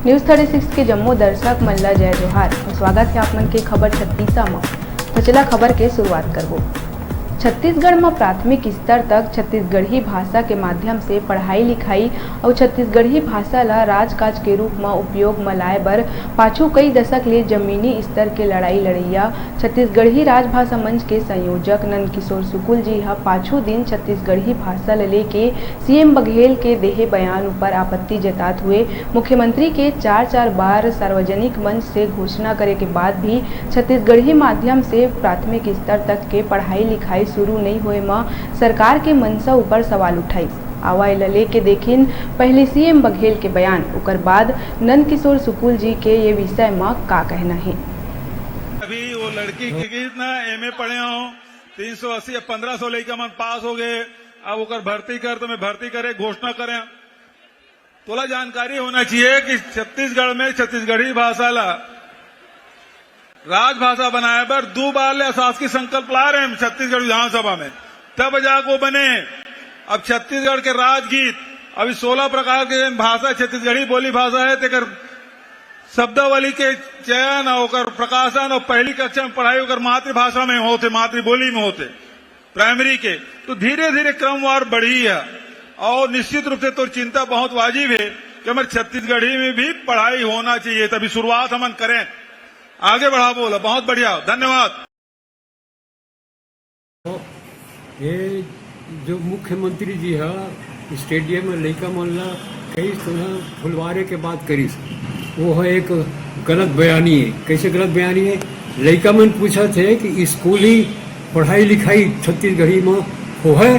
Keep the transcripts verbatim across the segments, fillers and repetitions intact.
News thirty six के जम्मो दर्शक मन ला जय जोहार अउ स्वागत हे आप मन के खबर छत्तीसा म। तो चला खबर के शुरुआत करबो। छत्तीसगढ़ म प्राथमिक स्तर तक छत्तीसगढ़ी भाषा के माध्यम से पढ़ाई लिखाई अउ छत्तीसगढ़ी भाषा ला राजकाज के रूप म उपयोग म लाए बर पाछू कई दशक ले जमीनी स्तर के लड़ाई लड़ैया छत्तीसगढ़ी राजभाषा मंच के संयोजक नंदकिशोर सुकुल जी ह पाछू दिन छत्तीसगढ़ी भाषा ल लेके सीएम बघेल के देहे बयान ऊपर आपत्ति जतात हुए मुख्यमंत्री के चार चार बार सार्वजनिक मंच से घोषणा करे के बाद भी छत्तीसगढ़ी माध्यम से प्राथमिक स्तर तक के पढ़ाई लिखाई शुरू नइ होए म सरकार के मंशा ऊपर सवाल उठाइस। आवा एला लेके देखिन पहली सीएम बघेल के बयान, ओकर बाद नंदकिशोर सुकुल जी के ये विषय म का कहना हे। अभी वो लड़की के कितना एमए पढ़े हो, तीन सौ अस्सी या पन्द्रह सौ लइका मन पास हो गए, अब ओकर भर्ती कर, तो मैं भर्ती करे घोषणा करें। तोला जानकारी होना चाहिए कि छत्तीसगढ़ में छत्तीसगढ़ी भाषा ला राजभाषा बनाए बर दो बार ले अशासकीय संकल्प ला रहे हैं छत्तीसगढ़ विधानसभा में, तब जाके वो बने। अब छत्तीसगढ़ के राजगीत, अभी सोलह प्रकार के भाषा, छत्तीसगढ़ी बोली भाषा है, तेकर शब्दावली के चयन और ओकर प्रकाशन और पहली कक्षा में पढ़ाई ओकर मातृभाषा में होते, मातृबोली में होते, प्राइमरी के, तो धीरे धीरे क्रमवार बढ़ी है। और निश्चित रूप से तोर चिंता बहुत वाजिब है कि हमारे छत्तीसगढ़ी में भी पढ़ाई होना चाहिए, तभी शुरुआत हमन करें, आगे बढ़ाबो ला। बहुत बढ़िया, धन्यवाद। ये जो मुख्यमंत्री जी ह स्टेडियम में लइका मन ला कई तरह फुलवारे के बात करिस, वो ह एक गलत बयानी है। कैसे गलत बयानी है? लइका मन पूछत हे कि स्कूली पढ़ाई लिखाई छत्तीसगढ़ी में होहे,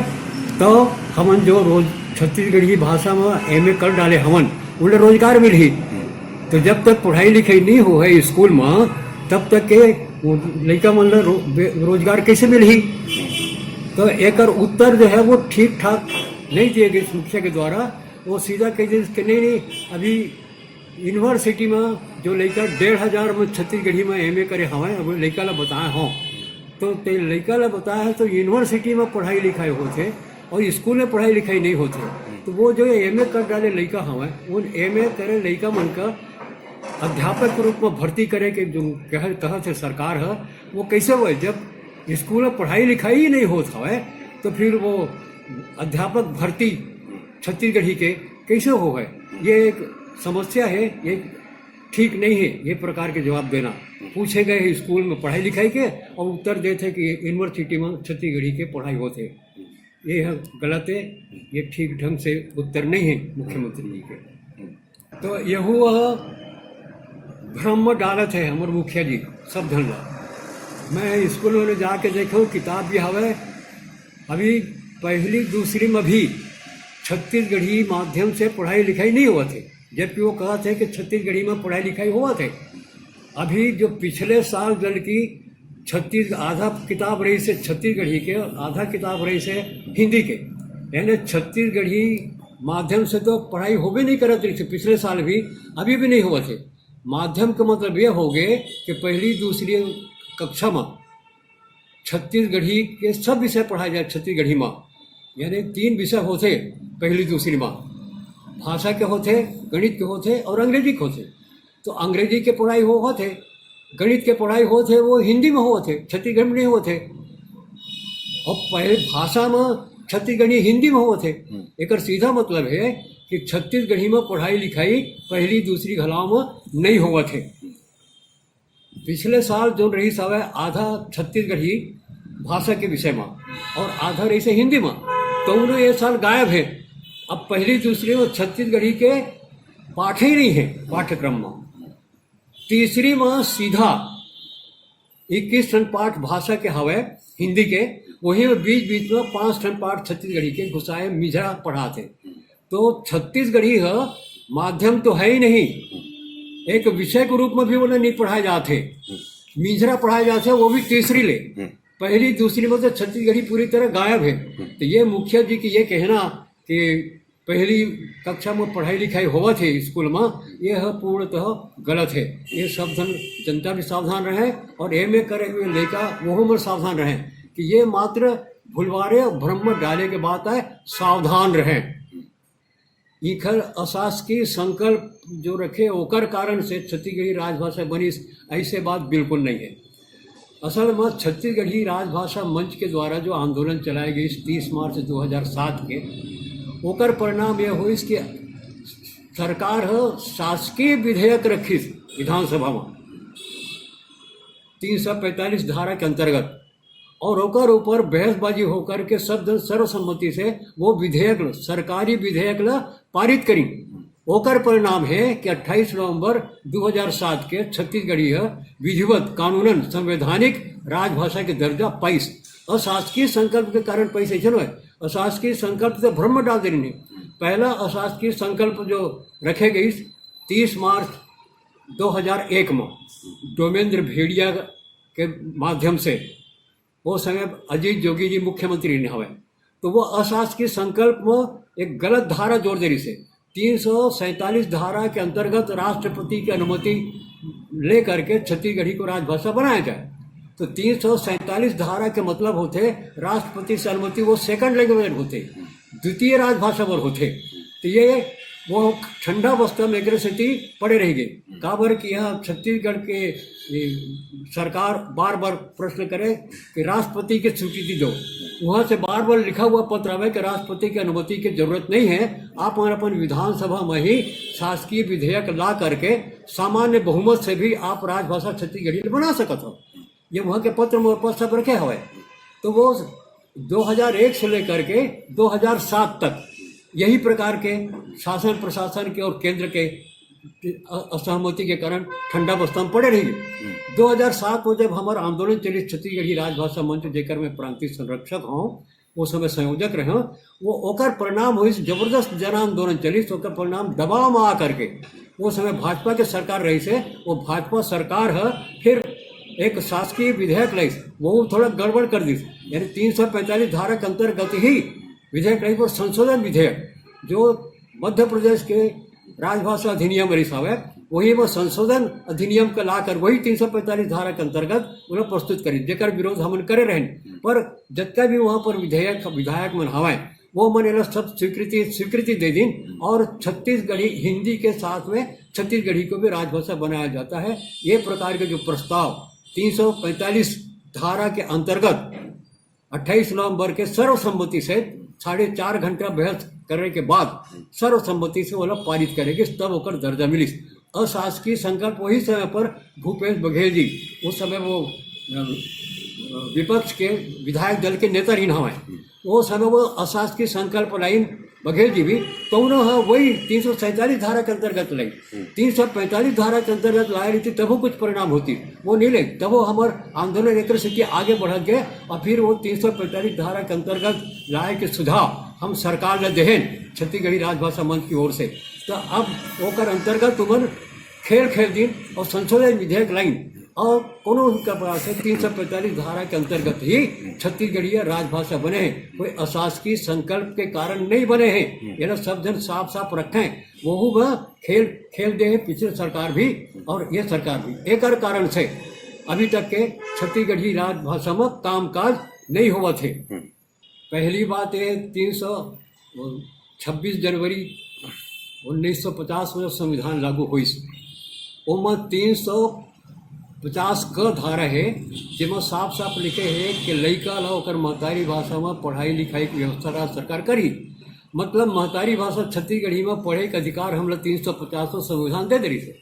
तो हमन जो रोज छत्तीसगढ़ी भाषा में एमए कर डाले हवन, उन्हें रोजगार मिलही। तो जब तक पढ़ाई लिखाई नहीं होहे स्कूल में, तब तक के वो लइका मन ला रो-, बे-, रोजगार कैसे मिलही? तो एकर उत्तर जो है वो ठीक ठाक नहीं दिए गए मुखिया के द्वारा। वो सीधा कह दिस कि नहीं, नहीं, अभी यूनिवर्सिटी में जो लइका डेढ़ हजार में छत्तीसगढ़ी में एमए करे हवय, अब लइका ला बताए हों, तो ते लइका ला बताए है तो यूनिवर्सिटी में पढ़ाई लिखाई होथे और स्कूल में पढ़ाई लिखाई नहीं होथे। तो वो जो एमए कर डाले लइका हवय, उन एमए करे लइका मन का अध्यापक के रूप में भर्ती करे के जो कह, कहत हे सरकार ह, वो कैसे होय? जब स्कूल में पढ़ाई लिखाई ही नहीं होत हवय, तो फिर वो अध्यापक भर्ती छत्तीसगढ़ी के कैसे होय? ये एक समस्या है, ये ठीक नहीं है, ये प्रकार के जवाब देना। पूछे गए हैं स्कूल में पढ़ाई लिखाई के और उत्तर देत हे कि यूनिवर्सिटी में छत्तीसगढ़ी के पढ़ाई होत हे। ये ह गलत है, ये ठीक ढंग से उत्तर नहीं है मुख्यमंत्री जी के। तो यहू ह भ्रम में डालत हे हमर मुखिया जी सब झन ला। मैं स्कूल में जाके देखो, किताब भी हवे, अभी पहली दूसरी में भी छत्तीसगढ़ी माध्यम से पढ़ाई लिखाई नहीं होवत हे, जबकि वो कहत हे कि छत्तीसगढ़ी में पढ़ाई लिखाई होवत हे। अभी जो पिछले साल जल की छत्तीस, आधा किताब रहिस हे छत्तीसगढ़ी के, आधा किताब रहिस हे हिंदी के, यानी छत्तीसगढ़ी माध्यम से तो पढ़ाई होबे नहीं करत रहिस हे पिछले साल भी, अभी भी नहीं होवत हे। माध्यम का मतलब ये हो गए कि पहली दूसरी कक्षा में छत्तीसगढ़ी के सब विषय पढ़ाए जाए छत्तीसगढ़ी में, यानी तीन विषय होथे पहली दूसरी में, भाषा के होथे, गणित के होथे और अंग्रेजी के होथे। तो अंग्रेजी के पढ़ाई होवत हे, गणित के पढ़ाई होवत हे, वो हिंदी में होवत हे, छत्तीसगढ़ में नहीं होवत हे। और पहले भाषा में छत्तीसगढ़ी हिंदी में होवत हे। हम्म। एकर सीधा मतलब है कि छत्तीसगढ़ी में पढ़ाई लिखाई पहली दूसरी घलाव में नहीं होवत हे। पिछले साल जो रहिस हवय आधा छत्तीसगढ़ी भाषा के विषय में और आधा रहिस हे हिंदी में, तो उन्होंने ये साल गायब है। अब पहली दूसरी में छत्तीसगढ़ी के पाठ ही नहीं है पाठ्यक्रम में। तीसरी में सीधा इक्कीस ठन पाठ भाषा के हवय हिंदी के, वही में बीच बीच में पांच ठन पाठ छत्तीसगढ़ी के घुसाए मिझरा पढ़ात हे। तो छत्तीसगढ़ी ह माध्यम तो है ही नहीं, एक विषय के रूप में भी उन्हें नहीं पढ़ाए जात हे, मिझरा पढ़ाए जात हे, वो भी तीसरी ले। पहली दूसरी में तो छत्तीसगढ़ी पूरी तरह गायब है। तो ये मुखिया जी की ये कहना कि पहली कक्षा में पढ़ाई लिखाई होवत हे स्कूल में, ये ह पूर्णतः गलत है। ये सब जन, जनता भी सावधान रहे और एमए करे हुए लइका वो में सावधान रहे कि ये मात्र भुलवारे और भ्रम में डाले के बात है, सावधान रहे। इखर अशासकीय संकल्प जो रखे, ओकर कारण से छत्तीसगढ़ी राजभाषा बनिस, ऐसे बात बिल्कुल नहीं है। असल में छत्तीसगढ़ी राजभाषा मंच के द्वारा जो आंदोलन चलाए गइस तीस मार्च दो हज़ार सात के, ओकर परिणाम यह होइस कि सरकार ह शासकीय विधेयक रखिस विधानसभा में तीन सौ पैंतालीस धारा के अंतर्गत, और ओकर ऊपर बहसबाजी होकर के सब जन सर्वसम्मति से वो विधेयक ल, सरकारी विधेयक ल पारित करी। ओकर परिणाम है कि अट्ठाईस नवंबर दो हज़ार सात के छत्तीसगढ़ी ह विधिवत कानूनन संवैधानिक राजभाषा के दर्जा पाइस। अशासकीय संकल्प के कारण पाइस, ऐसे न है। अशासकीय संकल्प तो भ्रम में डाल देने। पहला अशासकीय संकल्प जो रखे गइस तीस मार्च दो हज़ार एक में डोमेंद्र भेड़िया के माध्यम से, वो समय अजीत जोगी जी मुख्यमंत्री रहिन हवय, तो वो अशासकीय संकल्प में एक गलत धारा जोड़ दे रहिस हे। तीन सौ सैंतालीस धारा के अंतर्गत राष्ट्रपति की अनुमति लेकर के छत्तीसगढ़ी को राजभाषा बनाया जाए। तो तीन सौ सैंतालीस धारा के मतलब होथे राष्ट्रपति से अनुमति, वो सेकंड लैंग्वेज होथे, द्वितीय राजभाषा बर होथे। तो ये वो ठंडा बस्ता में एकरे सेती पड़े रह गए। काबर कि यहाँ छत्तीसगढ़ के, ये, सरकार बार बार प्रश्न करे कि राष्ट्रपति की स्वीकृति दो। वहाँ से बार बार लिखा हुआ पत्र आवे कि राष्ट्रपति की अनुमति की जरूरत नहीं है, आप अपन, अपन विधानसभा में ही शासकीय विधेयक ला करके सामान्य बहुमत से भी आप राजभाषा छत्तीसगढ़ी बना सकत हो। ये वहाँ के पत्र मोर पास सब रखे हवे। तो वो दो हज़ार एक से लेकर के दो हज़ार सात तक यही प्रकार के शासन प्रशासन के और केंद्र के अ-, असहमति के कारण ठंडा बस्ता में पड़े रहिगे। दो हज़ार सात में जब हमार आंदोलन चलिस छत्तीसगढ़ी राजभाषा मंच, जेकर मैं प्रांतीय संरक्षक हूँ, वो समय संयोजक रहे हूँ, वो ओकर परिणाम होइस जबरदस्त जन आंदोलन चलिस, ओकर परिणाम दबाव में आ करके वो समय भाजपा के सरकार रहिस हे, वो भाजपा सरकार ह फिर एक शासकीय विधेयक लाइस, वो थोड़ा गड़बड़ कर दिस। यानी तीन सौ पैंतालीस धारा के अंतर्गत ही विधेयक लाइस, पर संशोधन विधेयक जो मध्य प्रदेश के राजभाषा अधिनियम रहिस हवे, वही में संशोधन अधिनियम के ला कर वही तीन सौ पैंतालीस धारा के अंतर्गत उन्हें प्रस्तुत करी, जेकर विरोध हमन करे रहेन। पर जतका भी वहाँ पर विधेयक, विधायक मन हवय, वो मन एला सब स्वीकृति, स्वीकृति दे दिन और छत्तीसगढ़ी हिंदी के साथ में छत्तीसगढ़ी को भी राजभाषा बनाया जाता है। ये प्रकार के जो प्रस्ताव तीन सौ पैंतालीस धारा के अंतर्गत अट्ठाईस नवंबर के सर्वसम्मति से साढ़े चार घंटा बहस करने के बाद सर्वसम्मति से ओला पारित करे गिस, तब ओकर दर्जा मिलिस। अशासकीय संकल्प वही समय पर भूपेश बघेल जी, उस समय वो, अ, विपक्ष के विधायक दल के नेता रहिन हवय, वो समय वो अशासकीय संकल्प लाइन बघेल जी भी, तो उन्होंने वही तीन सौ सैंतालीस धारा के अंतर्गत लाई। तीन सौ पैंतालीस धारा के अंतर्गत लाए रहिते तभो कुछ परिणाम होती, वो नहीं ले, तभो हमार आंदोलन एक तरह से कि आगे बढ़त गए। और फिर वो तीन सौ पैंतालीस धारा के अंतर्गत लाए के सुझाव हम सरकार ल देहेन छत्तीसगढ़ी राजभाषा मंच की ओर से। तो अब ओकर अंतर्गत तुमन खेल खेल दिन और संशोधन विधेयक लाइन और कोनो उनका पास है तीन सौ पैंतालीस धारा के अंतर्गत ही छत्तीसगढ़िया राजभाषा बने हैं, कोई अशासकीय संकल्प के कारण नहीं बने हैं। ये लोग सब जन साफ साफ रखें, वो वह खेल खेल दे है पिछले सरकार भी और ये सरकार भी। एकर कारण से अभी तक के छत्तीसगढ़ी राजभाषा में कामकाज नहीं होवत है। पहली बात ये तीन सौ छब्बीस जनवरी उन्नीस सौ पचास में संविधान लागू होइस, ओमा तीन सौ पचास क धारा है, जेमा साफ साफ लिखे है कि लइका ला ओकर महतारी भाषा में पढ़ाई लिखाई की व्यवस्था राज्य सरकार करी। मतलब महतारी भाषा छत्तीसगढ़ी में पढ़े के अधिकार हमला तीन सौ पचास संविधान दे दे रही है,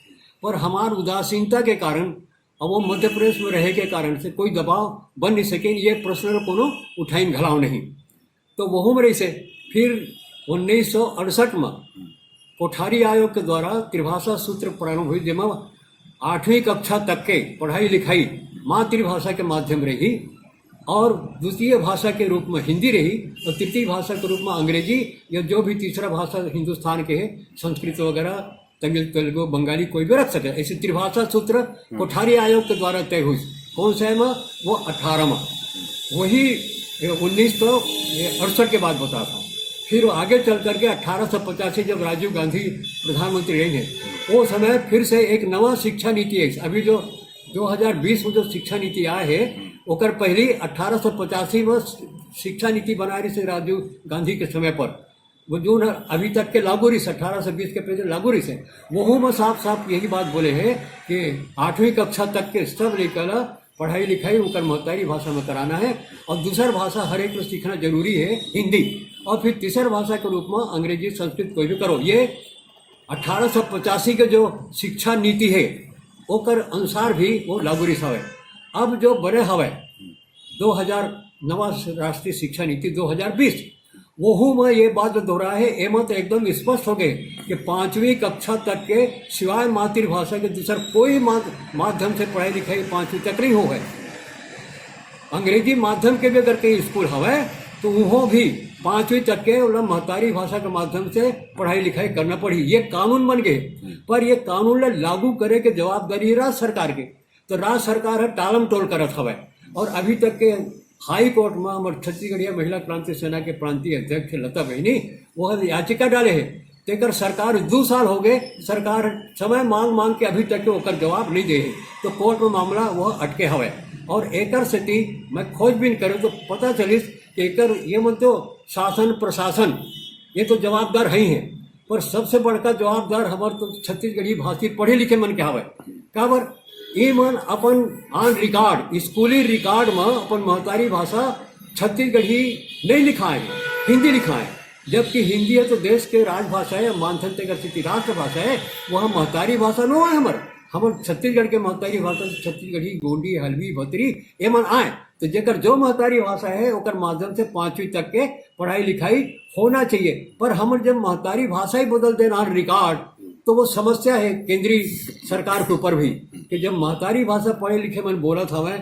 पर हमार उदासीनता के कारण अब वो मध्य प्रदेश में रहे के कारण से कोई दबाव बन नहीं सके, ये प्रश्न कोनो उठाइन घलाव नहीं। तो वहू में रही से फिर उन्नीस सौ अड़सठ में कोठारी आयोग के द्वारा त्रिभाषा सूत्र प्रारंभ हुई, जेमा आठवीं कक्षा तक के पढ़ाई लिखाई मातृभाषा के माध्यम रही और द्वितीय भाषा के रूप में हिंदी रही और तृतीय भाषा के रूप में अंग्रेजी या जो भी तीसरा भाषा हिंदुस्तान के है, संस्कृत वगैरह, तमिल, तेलुगु, बंगाली कोई भी रख सके। ऐसे त्रिभाषा सूत्र कोठारी आयोग के द्वारा तय हुई। कौन सा है में? वो अठारह में। वही उन्नीस सौ अड़सठ के बाद बता था। फिर वो आगे चल करके अठारह सौ पचासी जब राजीव गांधी प्रधानमंत्री रहे हैं, वो समय फिर से एक नवा शिक्षा नीति है। अभी जो दो हज़ार बीस में जो शिक्षा नीति आए है, ओकर पहली अठारह सौ पचासी में शिक्षा नीति बना रही से राजीव गांधी के समय पर। वो जो न अभी तक के लागू रहिस, अठारह सौ बीस के पहले लागू रहिस हे, वहू में साफ साफ यही बात बोले हे कि आठवीं कक्षा तक के सब लइका ला पढ़ाई लिखाई ओकर महतारी भाषा में कराना हे और दूसर भाषा हर एक में सीखना जरूरी हे, हिंदी। और फिर तीसर भाषा के रूप में अंग्रेजी, संस्कृत कोई भी करो। ये अठारह सौ पचासी के जो शिक्षा नीति हे, ओकर अनुसार भी वो लागू रहिस हवय। अब जो बने हवय, दो हज़ार नवा राष्ट्रीय शिक्षा नीति दो हज़ार बीस, वहू में ये बात दोहरा हे, एमा तो एकदम स्पष्ट हो गए कि पांचवी कक्षा तक के सिवाय मातृभाषा के दूसर कोई मा-, माध्यम से पढ़ाई लिखाई पांचवी तक नहीं हो है। अंग्रेजी माध्यम के भी अगर कहीं स्कूल हवय, तो उहों भी पांचवी तक के ओला महतारी भाषा के माध्यम से पढ़ाई लिखाई करना पड़ी, ये कानून बन गए। पर ये कानून ला लागू करे के जवाबदारी हे राज्य सरकार के। तो राज्य सरकार ह टालम टोल करत हवय। और अभी तक के हाई कोर्ट में हमर छत्तीसगढ़िया महिला क्रांति सेना के प्रांतीय अध्यक्ष लता बहिनी, वो याचिका डाले हे, तेकर सरकार दू साल हो गए, सरकार समय मांग मांग के अभी तक के ओकर जवाब नहीं दे हे। तो कोर्ट में मामला वह अटके हवय। और एकर सेती मैं खोजबीन करूँ तो पता चलिस कि एकर ये मन तो शासन प्रशासन ये तो जवाबदार है ही है, पर सबसे बड़का जवाबदार हमर तो छत्तीसगढ़ी भाषी पढ़े लिखे मन के हवय। काबर? ये मन अपन on record, स्कूली रिकॉर्ड में अपन महतारी भाषा छत्तीसगढ़ी नहीं लिखाए, हिंदी लिखाए, जबकि हिंदी है तो देश के राजभाषा है, मानथन तेकर सेती राष्ट्रभाषा है। वह महतारी भाषा नो है हमर। हमर छत्तीसगढ़ के महतारी भाषा तो छत्तीसगढ़ी, गोंडी, हलवी, भतरी, ये मन आए। तो जेकर जो महतारी भाषा है, ओकर माध्यम से पांचवी तक के पढ़ाई लिखाई होना चाहिए। पर हमर जब महतारी भाषा ही बदल देना रिकॉर्ड, तो वो समस्या है केंद्रीय सरकार के ऊपर भी, कि जब महतारी भाषा पढ़े लिखे मन बोलत हवय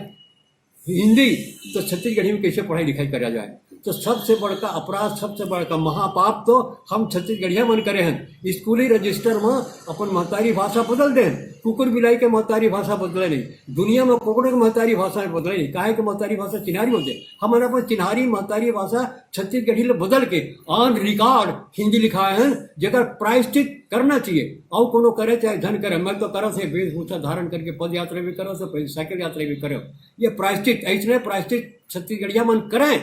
हिंदी, तो छत्तीसगढ़ी में कैसे पढ़ाई लिखाई करा जाए? तो सबसे बड़का अपराध, सबसे बड़का महापाप तो हम छत्तीसगढ़िया मन करे हन। स्कूली रजिस्टर में अपन महतारी भाषा बदल देन, कुकुर बिलाई के महतारी भाषा बदले नहीं, दुनिया में कुकुर के महतारी भाषा में बदले नहीं, काहे के महतारी भाषा चिन्हारी बोलते। हमन अपन चिन्हारी महतारी भाषा छत्तीसगढ़ी ले बदल के on record हिंदी लिखाए हन, जेकर प्रायश्चित करना चाहिए। अउ कोनो करे चाहे झन करे, मैं तो करत हे वेशभूषा धारण करके पद यात्रा भी करत हे, साइकिल यात्रा भी करत हे। ये प्रायश्चित, ऐसने प्रायश्चित छत्तीसगढ़िया मन करें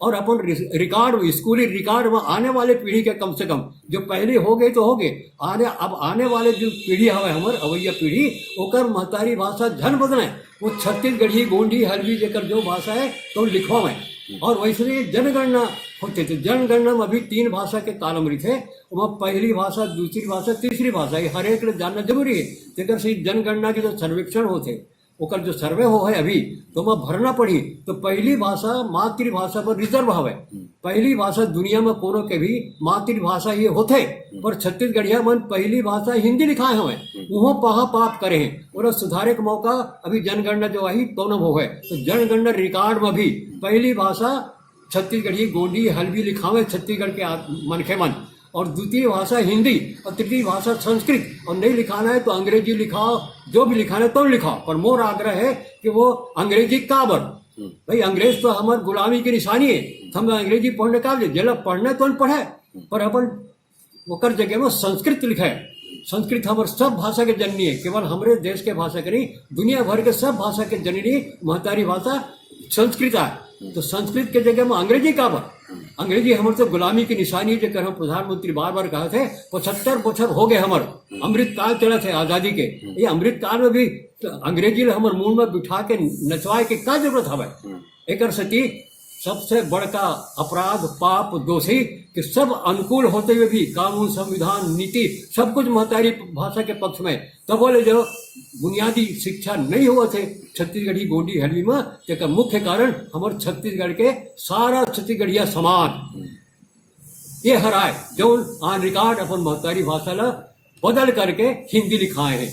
और अपन रिस-, रिकॉर्ड, स्कूली रिकॉर्ड में आने वाले पीढ़ी के कम से कम, जो पहले हो गए तो हो गए, आने, अब आने वाले जो पीढ़ी हवे हमर अवैया पीढ़ी, ओकर महतारी भाषा झन बदले, वो छत्तीसगढ़ी, गोंडी, हलवी जेकर जो भाषा है तो लिखवावे। और वैसे जनगणना होते थे, जनगणना में अभी तीन भाषा के कालम रहिथे, ओमा पहली भाषा, दूसरी भाषा, तीसरी भाषा, ये हर एक ले जानना जरूरी है। जेकर से जनगणना के जो सर्वेक्षण होते, ओकर जो सर्वे हो है अभी, तो ओमा भरना पड़ी। तो पहली भाषा मातृभाषा पर रिजर्व हवे। पहली भाषा दुनिया में कोनो के भी मातृभाषा ये होथे, पर छत्तीसगढ़िया मन पहली भाषा हिंदी लिखाए हवे, उहो पहा पाप करे हैं। ओला सुधारे के मौका अभी जनगणना जो आही, तोन में होवे। तो जनगणना रिकॉर्ड में भी पहली भाषा छत्तीसगढ़ी, गोंडी, हलवी लिखावे छत्तीसगढ़ के आ-, मनखे मन, और द्वितीय भाषा हिंदी और तृतीय भाषा संस्कृत, और नहीं लिखाना है तो अंग्रेजी लिखाओ, जो भी लिखाना है तो लिखाओ, पर मोर आग्रह है कि वो अंग्रेजी काबर। भाई, अंग्रेज तो हमर गुलामी की निशानी है, तो हम अंग्रेजी पढ़ने का, जेला पढ़ना है तो पढ़े, पर अपन ओकर जगह में संस्कृत लिखे। संस्कृत हमर सब भाषा के जननी है, केवल हमरे देश के भाषा के नहीं, दुनिया भर के सब भाषा के जननी महतारी भाषा संस्कृत आय। तो संस्कृत के जगह में अंग्रेजी काबर? अंग्रेजी हमर तो गुलामी की निशानी है, जेकर हम प्रधानमंत्री बार बार कहा थे, पचहत्तर बछर हो गए हमर, अमृत काल चलत है आजादी के। ये अमृत काल में भी तो अंग्रेजी ला हमर मुंह में बिठा के नचवाए के का जरूरत हवे? एकर सेती सबसे बड़का अपराध, पाप, दोषी कि सब अनुकूल होते हुए भी कानून, संविधान, नीति, सब कुछ महतारी भाषा के पक्ष में, तबो ले जो बुनियादी शिक्षा नहीं होवत हे छत्तीसगढ़ी, गोंडी, हलवी में, तेकर मुख्य कारण हमर छत्तीसगढ़ के सारा छत्तीसगढ़िया समाज ये हराए, जौन on record अपन महतारी भाषा ला बदल करके हिंदी लिखाए हैं।